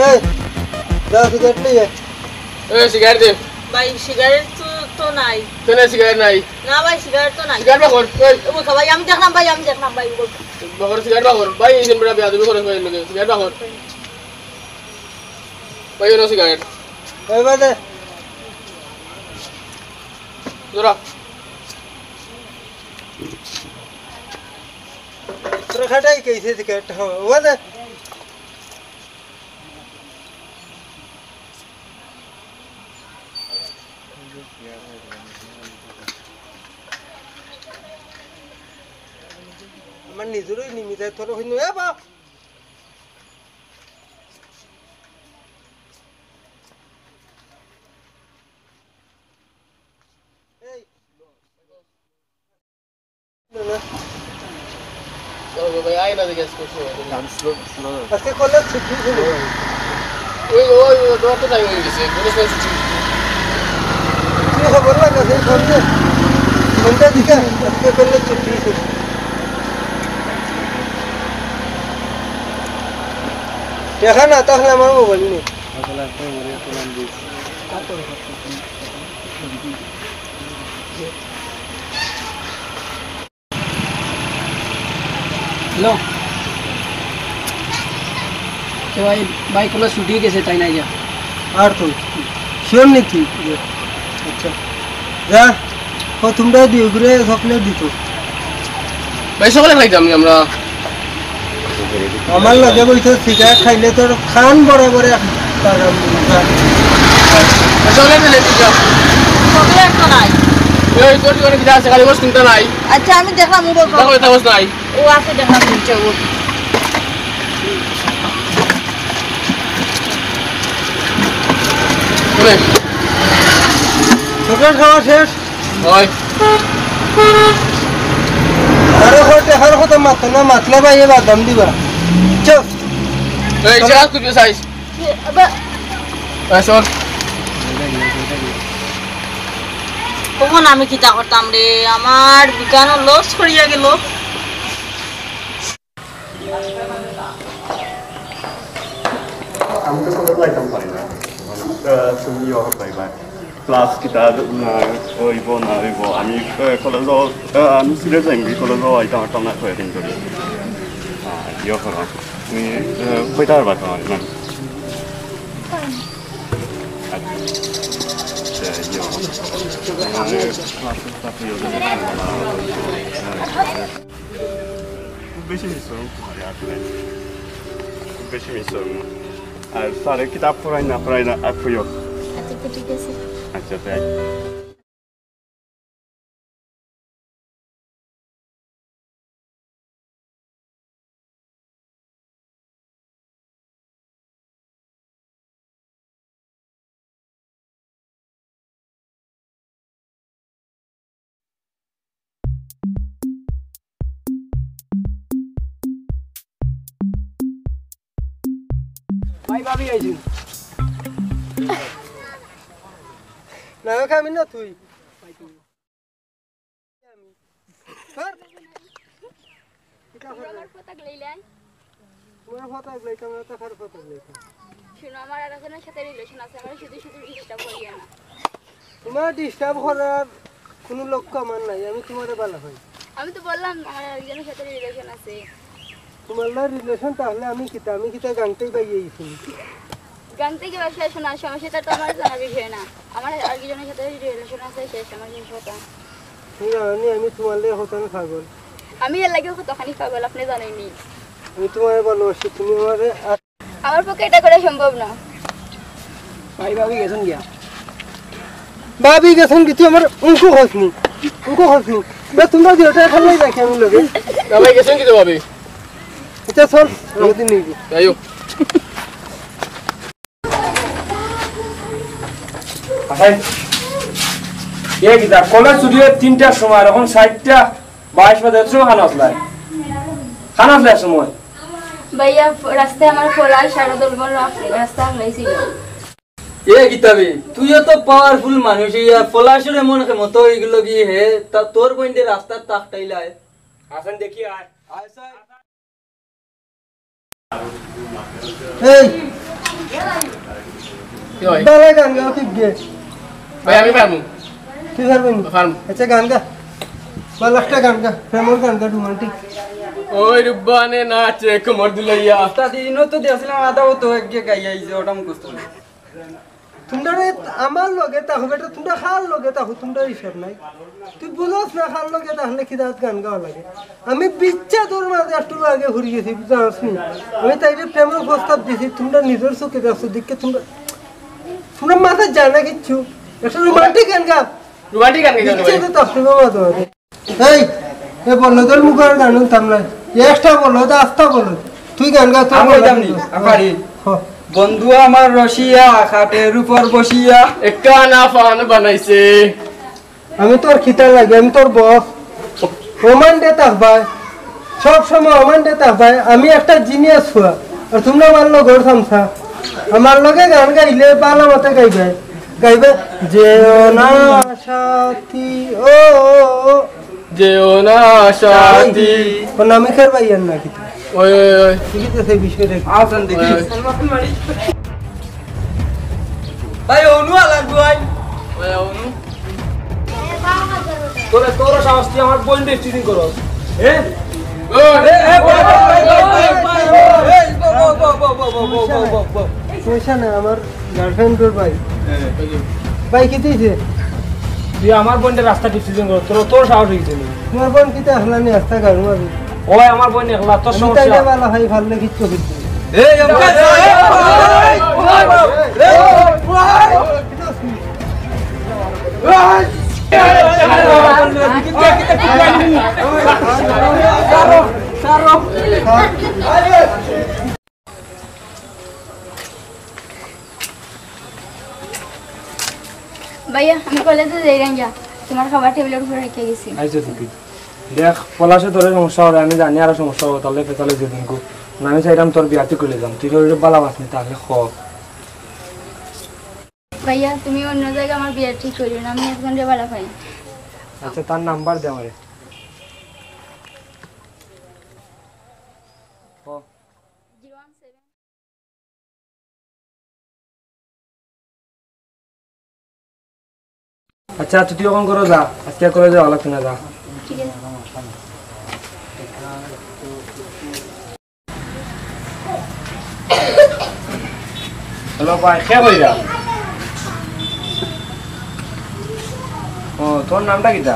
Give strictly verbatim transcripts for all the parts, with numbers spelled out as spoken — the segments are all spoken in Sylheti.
এই, যা সিগারেট লই আয়। এই সিগারেট দে। ভাই, সিগারেট তো, তো নাই। কেনে সিগারেট নাই? না ভাই, সিগারেট তো নাই। সিগারেট বার কর, এই। ও বাবা, ভাই, আমি দেখলাম ভাই, আমি দেখলাম ভাই। বার কর, সিগারেট বার কর। ভাই, এই দিন বেটা বেয়াদবি করে ভাই, লগে সিগারেট বার কর। ভাই, অনো সিগারেট। এই বাদে। ধরা। তোর খাটাই কেসে সিগারেট, হ্যাঁ, ও বাদে। আমার নিজেরই নিমিতে তোর হইল, এ বাপ। এই। ও ভাই, আয় না দেখি আজকে কি হয়। আজকে কলেজ ছুটি ছিল। ওই, ওই, ওই, তোমার তো টাইম হয়ে গেছে, কোনো সময় ছুটি। কি খবর লাগে? সেই সন্ধ্যে, সন্ধ্যার দিকে আজকে কলেজ ছুটি ছিল। দেখা না, তাহলে আমার মোবাইল নেই। হ্যালো। তো ভাই, ভাই, কলেজ ছুটি গেছে, তাই নাই যা। আর তুই? শিওর নি তুই? জি। আচ্ছা। যা, ও তোমরা দুই ঘুরে চকলেট দিত। ভাই, চকলেট খাইতাম নি আমরা? আমার লগে বইতে সিগারেট খাইলে তোর খান বরাবর এক তারা মুখা। চকলেট দিলে তুই যা। চকলেট তো নাই। এই তোর জীবনে কিতা আছে? খালি বস চিন্তা নাই। আচ্ছা, আমি দেখলাম ও বাবা। দেখো, এটা বস নাই। ও আছে, দেখলাম নিচে ও। চলে। চকলেট খাওয়া শেষ। হয়। আরে কই টেকার কথা মাতো না, মাতলে ভাই এ বাদাম দিবা। চল। এই যা, তুই সাইজ। আবা। এই চল। কখন আমি কিতা করতাম রে, আমার দোকানও লস করিয়া গেল। আমি তো কলেজ যাইতাম পারি না। আহ, তুমি ইয়ে হতাই বা ক্লাস কিতা না হইব না হইব, আমি, আহ, কলেজও, আহ, আমি সিলেট যাইমগি, কলেজও আইতাম পারতাম না কয়দিন ধরি। আহ, ইয়ে করো, তুমি, আহ, কইতা পারবা তো আমার, না? আচ্ছা, ইয়ে, মানে, ক্লাসের সাথে ইয়ে করো। খুব বেশি মিস করো তোমারে আসলে। খুব বেশি মিস করো। আর স্যারে কিতাব পড়াই না, পড়াই না, আর কইও। আচ্ছা, তো ঠিক আছে। আচ্ছা, তাই। ভাই, ভাবি আইছইন। না, ওকে আমি না তুই। স্যার, কিতা করবে? আমার ফটো লইলেন। তোমার ফটো লইতাম না, তো কার ফটো লইতাম? শুনো, আমার আর একজনের সাথে রিলেশন আছে, আমার শুধু শুধু ডিস্টার্ব করিও না। তোমার ডিস্টার্ব করার কোনো লক্ষ্য আমার নাই, আমি তোমারে ভালা পাই। আমি তো বললাম আমার একজনের সাথে রিলেশন আছে। তোমার লগে রিলেশন তাহলে আমি কিতা, আমি কিতা গাংতেই বাইয়ে গেছি? গাংতেই কিবা শেষ না, সমস্যাটা তো আমার জানা বিষয় না। আমার একজনের সাথে রিলেশন আছে, শেষ, আমার শেষ কথা। তুমি জানো নি আমি তোমার লগে কতখানি পাগল? আমি এর লাগেও কতখানি পাগল, আপনি জানেননি। আমি তোমারে ভালোবাসি, তুমি আমারে আর আমার পক্ষে এটা করা সম্ভব না। ভাই, ভাবি গেছেন গিয়া? ভাবি গেছেন কি? তুই আমার উনকু খোঁজ নি, উনকু খোঁজ নি। না, তোমরা দুইটা খালি দেখে আমি লগে। না ভাই, গেছেন কি তো ভাবি? আচ্ছা, চল, আমাদের নিয়ে যাই। যাই হোক। আচ্ছা, এ কিতা? কলেজ ছুটি হয় তিনটার সময়, এখন চাইরটা বাইশ বাজে, এত সময় খানো আসলাই? খানো আসলাই এক সময়? ভাইয়া, রাস্তায় আমার পলাশ আর দলবল রা-, রাস্তা হারাইছিল। এ কিতা বে, তুইও তো পাওয়ারফুল মানুষ, ইয়া পলাশর এমন ক্ষমতা অইগেলো কি হে, তা তোর বইনরে রাস্তাত তাকটাইলায়। হাসান, দেখি আয়। আয় স্যার। এই, কি হয়? বালা গান গাও, ঠিক গে। ভাই, আমি পারমু। তুই পারবি নি? পারমু। আচ্ছা, গান গা। বালা একটা গান গা, প্রেমর গান গা, রোমান্টিক। ওই রূপবানে নাচে কোমর দুলাইয়া। উস্তাদ, ইনো তো দিয়াছিলাম আধা, ও তো এক গাইয়া আইছে, ওটা মুখস্থ নেই। তুমরা রে, আমার লগে থাকো বেটা, তুমরা কার লগে থাকো, তুমরার হিসাব নাই। তুই বুঝস না কার লগে থাকলে কিতা গান গাওয়া লাগে। আমি বিচ্ছেদর মাঝে একটু আগে ঘুরি গেছি, বুঝছস নি? আমি তাইরে প্রেমর প্রস্তাব দিছি, তুমরা নিজর চোখে দেখছো, দেখে তুমরা, তুমরা মাথায় যায় না কিচ্ছু। একটা রোমান্টিক গান গা। রোমান্টিক গান গাইতে হবে। বিচ্ছেদে তো আসলে বাবা তোমাদের। এই, এ বলদর মুখর গান শুনতাম না। একটা বলদ, আস্তা বলদ। তুই গান গা, তোর আমি বলদ কইতাম নি, শুনতাম। আফারি। হ। বন্ধু আমার রসিয়া, খাটের উপর বসিয়া। একানা ফান বানাইছে। আমি তোর খিতা লাগে, আমি তোর বস। ওমান দে তাকবায়। সব সময় ওমান দে তাকবায়। আমি একটা জিনিয়াস ফুয়া। আর তুমরা আমার লগর সামসা। আমার লগে গান গাইলে বালা মতে গাইবায়। গাইবায়, যেও না সাথী, ও, ও, ও। যেও না সাথী। অনামিকার ভাই আর না কিতা? ওই, ওই, ওই। ঠিক আছে, সেই বিষয়ে দেখ। আসেন দেখি। ওই, ওই। ভাই, অনু আলার ভাই। ওই, অনু। তোরে, তোর সাহস, তুই আমার বোন রে চিটিং করস। এ? ওই। এ, এ, বল, বল, বল। সমস্যা নাই, আমার গার্লফ্রেন্ডর ভাই। হ্যাঁ। ভাই, কিতা অইছে? তুই আমার বোনরে রাস্তা ডিসিশন কর, তোর, তোর সাহস অইছে নি? তোমার বোন কিতা একলা নি রাস্তা গাড়ু মারি? ওই আমার বোন একলা, তোর আমি সমস্যা। তাইলে বালা ভাই, ভালো কিচ্ছু অইছে। এই, এই, এই, এই, এই, এই, এই, এই, ভাইয়া, আমি কলেজে যাইরাম গিয়া, তোমার খাবার টেবিলর উপরে রাখিয়া গেছি। আইচ্ছা, ঠিক আছে। দেখ, পলাশে তোরে সমস্যা করে, আমি জানি আরো সমস্যা হবে, তাইলে ফেতালে যেদিন কো। না, আমি চাইরাম তোর বিয়া ঠিক করি যাম, তুই শরীরে বালা বাস নি, তাহলে খ। ভাইয়া, তুমি অন্য জায়গায় আমার বিয়া ঠিক করিও না, আমি একজনরে বালা পাই। আচ্ছা, তার নাম্বার দে আমারে। ক। Zero one seven. আচ্ছা, আচ্ছা, তুই অখন ঘরো যা, আজকে কলেজে যাওয়া লাগতো না, যা। ঠিক আছে। হ্যালো ভাই, কে কইরা? ও, তোর নামটা কিতা?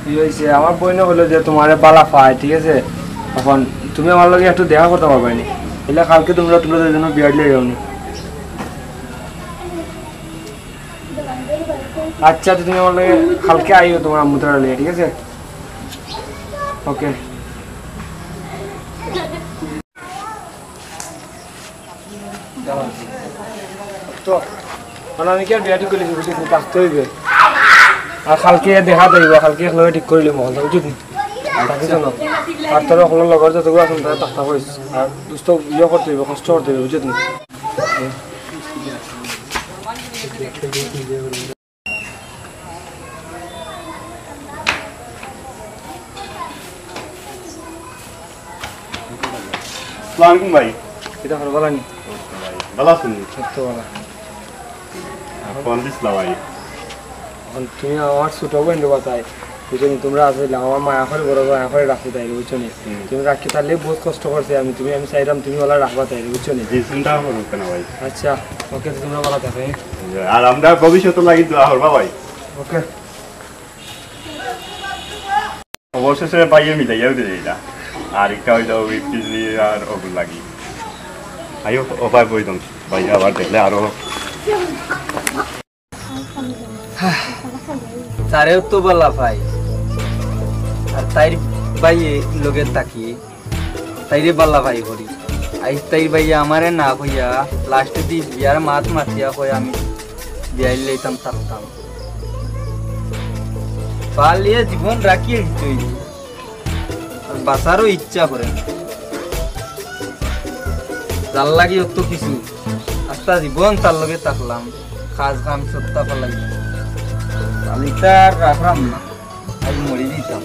কি অইছে? আমার বইনে কইলো যে তোমারে বালা পায়, ঠিক আছে? অখন তুমি আমার লগে একটু দেখা করতা পারবায় নি? তাইলে কালকে তোমরা, তোমরা দুইজনে বিয়ার লইয়া যাও নি। আচ্ছা, তো তুমি আমার লগে কালকে আইও তোমার আম্মু তারা লইয়া, ঠিক আছে? ওকে। তো, মানে আমি কি আর বিয়া ঠিক করি, বুঝলি, থাকতে অইবে। আর কালকে দেখা যাইব, কালকে একলগে ঠিক করিলে মহল, বুঝলি? আর কিছু না। আর তোর হকলর লগর যতগুলো আছইন, তারা থাকতে অইব। আর দুস্ত ইয়ে করতে অইব, কষ্ট করতে অইব, বুঝলি? আসসালামু আলাইকুম ভাই। কিতা খবর, বালা নি? ভাই, ভালা আছইন নি? এই তো বালা। আর ফোন দিছলা ভাই। অখন তুমি আমার ছোট বইন রে বাতাই, বুঝছো নি? তোমরা আছইলা, আমার মায়া করি বড়, মায়া করি রাখছি তাইরে, বুঝছো নি? হুম। তুমি রাখি তাইলে বহুত কষ্ট করছি আমি, তুমি, আমি চাইরাম তুমি অলা রাখবা তাইরে, বুঝছো নি? জি, চিন্তা করো না ভাই। আচ্ছা, ওকে, তো তোমরা বালা থাকো, হ্যাঁ? আর আমরা ভবিষ্যতে লাগি দোয়া করবা ভাই। ওকে। অবশেষে ভাইয়ে মিলাইয়াও দিলে এটা। আর একটা অইলো ওই পিজলি আর ওগুর লাগি। আইও, ও ভাই বই দম। ভাই আবার দেখলে আরো। তারেও তো বালা পাই। আর তাইর ভাইয়ে লগে থাকি। তাইরে বালা পাই করি। আইজ তাইর ভাইয়ে আমারে না কইয়া, লাস্টে দি বিয়ার মাত মাতিয়া কই আমি বিয়াইর লইতাম থাকতাম। পালিয়ে জীবন রাখিয়ে দিতই। আর বাঁচারও ইচ্ছা করে না। যার লাগি অত কিছু, আস্তা জীবন তার লগে থাকলাম, কাজ কাম সবতা ফালাই। তাইলে ইতা আর রাখলাম না, আইজ মরি দিতাম।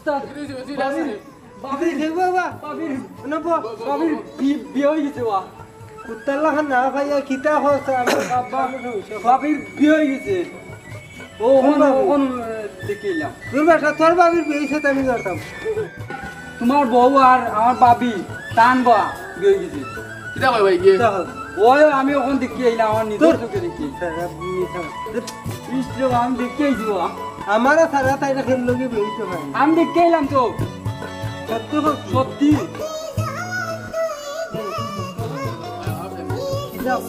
বাবির, বাবির, দেখো বাবা। বাবির, না বা-, বাবির বি-, বিয়া অই গেছে বা। কুত্তার লাখান না খাইয়া কিতা খরচ আমার বাবা। বাবির বিয়া অই গেছে। ও, কোন অখন, বাবি? অখন, এ, দেখিলাম। তোর বাসা, তোর বাবির বিয়া অইছে, আমি জানতাম। তোমার বউ আর আমার বাবি, তান বা বিয়া অই গেছে। কিতা কয় ভাই গিয়ে? কিতা কয়? ওই আমি অখন দেখি আইলাম, আমার নিজর তোর চোখে দেখি। স্যার, আপনি স্যার। ইস রে, আমি দেখি আইছি বা। আমারও সারা তাই না খেললো কি বেরিয়ে হয়। আমি দেখি আইলাম তো। সত্যি বলছি। সত্যি। যাও।